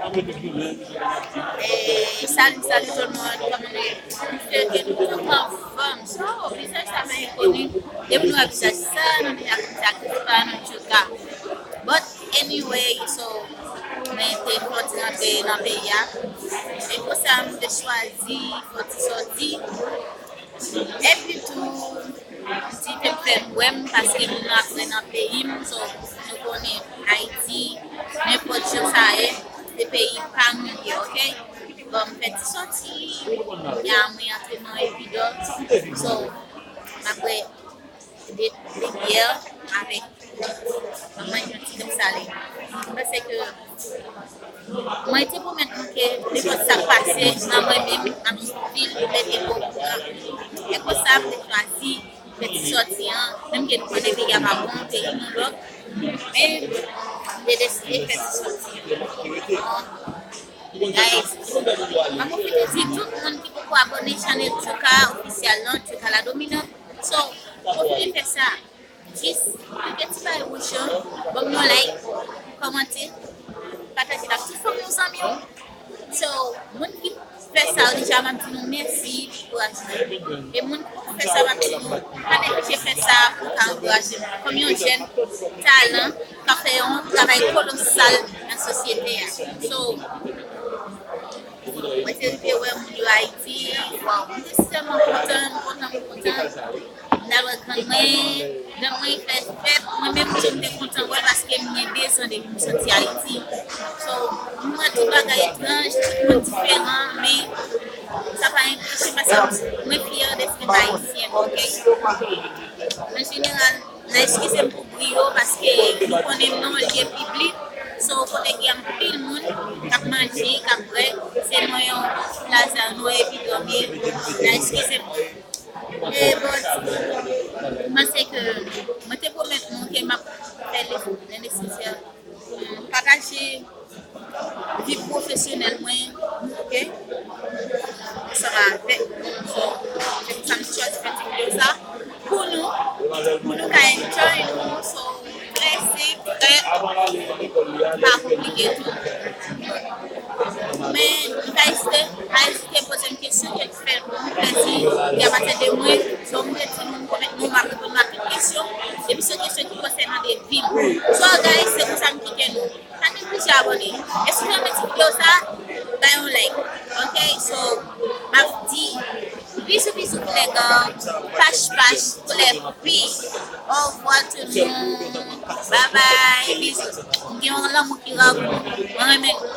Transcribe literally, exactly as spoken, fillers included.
E salut, salut tout le monde, kòman nou ye? M swete ke nou tout anfòm. So, vizaj sa pa enkoni. Depi nou wè vizaj sa, nou deja konn sa ki pa nan Tchouka. But anyway, so, mwen te fè yon ti rantre nan peyi a. E pou sa, m te chwazi fè yon ti sòti. Epi tou, ti te fè m wè m, paske moun yo ap wè nan peyi m, so, nou konnen Ayiti, nenpòt jan sa ye, se peyi pa nou li ye, oke? Bon, m fè ti sòti, ya mwen antre nan Epidòm, so, m ap bwè de, de byè avèk manman yon ti dòm sale. M panse ke mwen te pwomèt nou ke nenpòt sa k pase nan mwen menm, m ap stil mete nou okouran. E konsa, m te chwazi fè ti sòti an, menm ke nou konnen peyi a pa bon, peyi nou lòk, men m te deside fè ti sòti an. Guys, m ap pwofite di tout moun ki poko abòne chanèl Tchouka Ofisyal lan, Tchouka La Dominante. So, pwofite fè sa. Jis klike ti bagay wouj yo, ban m yon like, kòmante, pataje l ak tout fanmi w, zanmi w. So, moun ki fè sa yo deja, m ap di nou mèsi pou ankourajman. E moun ki poko fè sa, m ap di nou, pa neglije fè sa pou ka ankouraje m kòm yon jèn talan k ap fè yon travay kolosal nan sosyete a. So, mwen te rive wè moun yo Ayiti, waw, m te tèlman kontan, m kontan, m kontan. M t al wè grann mwen, grann mwen fè fèt, mwen menm tou m te kontan wè l paske m gen de zan depi m soti Ayiti. So, m wè tout bagay etranj, tout moun diferan, men sa pa enpeche m, paske mwen fyè dèske m ayisyen, oke? An jeneral, n a eskize m pou bri yo, paske nou konnen m nan yon lye piblik, so kote gen anpil moun k ap manje, k ap bwè, se nan yon plaza, nan yon Epidòm ye, n a eskize m. E bon, m panse ke mwen te pwomèt nou ke m ap fè le, le nesesè pou m pataje vi pwofesyonèl mwen, oke? Ansanm avèk nou. So, se pou sa m chwazi fè ti videyo sa pou nou, pou nou ka enjoy nou. So, trè senp, trè pa konplike tou. Men, nou pa ezite, pa ezite poze m kesyon, kèlkeswa fè pou m plezi, ki apatyen de mwen. So, m te di nou, m pwomèt nou, m ap reponn nou a tout kesyon. Depi se kesyon ki konsènan de vi m. So, guys, se konsa m kite nou. Pa neglije abòne. E si w renmen ti videyo sa, bay yon like. Oke? So, m ap di bizou, bizou, koulè gang, pach, pach, koulè pi. Au revoir tout le monde. Bye bye. Bizou. M gen yon lanmou ki ra pou nou. Mwen renmen nou.